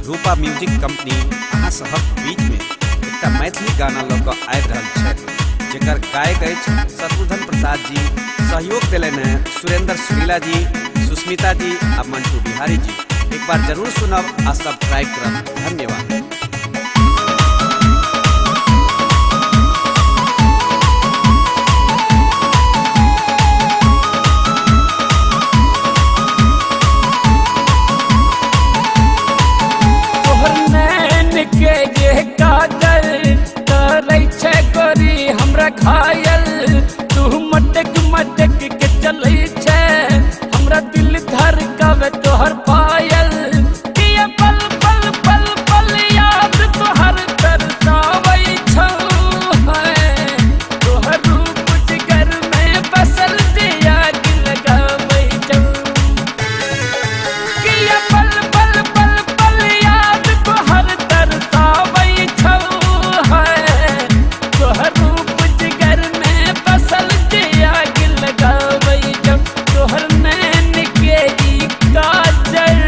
रूपा music company अहाँ सभक बीच में एकटा मैथिली गाना लऽ कऽ आबि रहल छथि, जेकर गायक अछि शत्रुघ्न प्रसाद जी। सहयोग देलनि हैं सुरेंद्र सुरीला जी, सुस्मिता जी आ मंटू बिहारी जी। एक बार जरूर सुनब आ सब्सक्राइब करब। धन्यवाद। तोहर नैन के जे काजल करै छै गोरी हमरा घायल। तू मटक मटक के चलै छै, हमरा दिल धड़कावे तोहर पायल। किया पल पल पल पल याद तोहर तरसावै छौ है। तोहर रूप जिगर में बसल जे आग लगावै छौ। किया पल पल पल पल याद तोहर तरसावै छौ है। तोहर रूप जिगर में बसल जे आग लगावै छौ। तोहर नैन के ई काजल।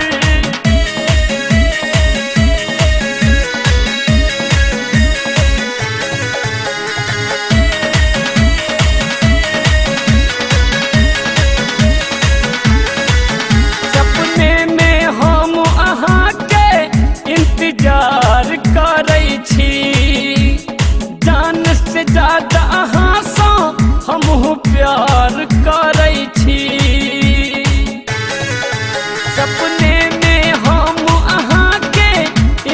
सपने में हम अहाँ के इंतजार करै छी, जान से ज्यादा अहाँ सँ हमहूँ प्यार करै छी। सपने में हम अहाँ के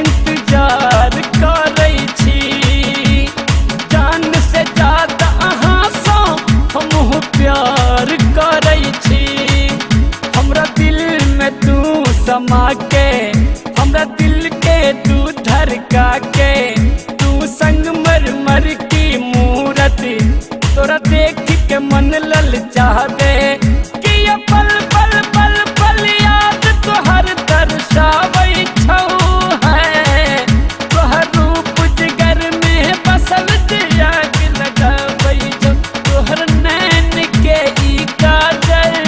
इंतजार करै छी, जान से ज्यादा अहाँ सँ हमहूँ प्यार करै छी। हमरा दिल में तू समा के, हमरा दिल के तू धड़का के, तू संग मर मर की मूरत तोरा देख के मन ललचावे। कि ये पल पल पल पल याद तोहर दर्शावै छौ है। तोहर रूप जिगर में बसल जे आग लगावै छौ। तोहर नैन के ई काजल।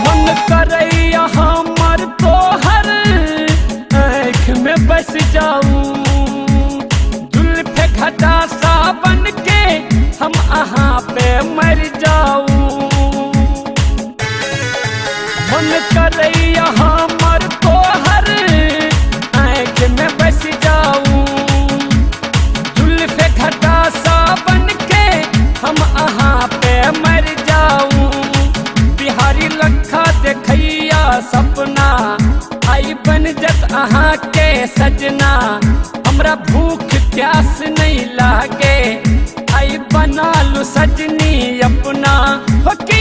मन करैया हमर तोहर आँख में बस जाऊं, जुल्फ घटा सावन के हम अहाँ पे मर जाऊं। मन करैया हमर तोहर आँख में बस जाऊं, जुल्फ घटा सावन के हम अहाँ पे मर जाऊं। बिहारी लखा देखैया सपना, आई बन जत अहाँ के सजना। हमरा भूख प्यास नहीं लागे, आई बना लू सजनी अपना। हो कि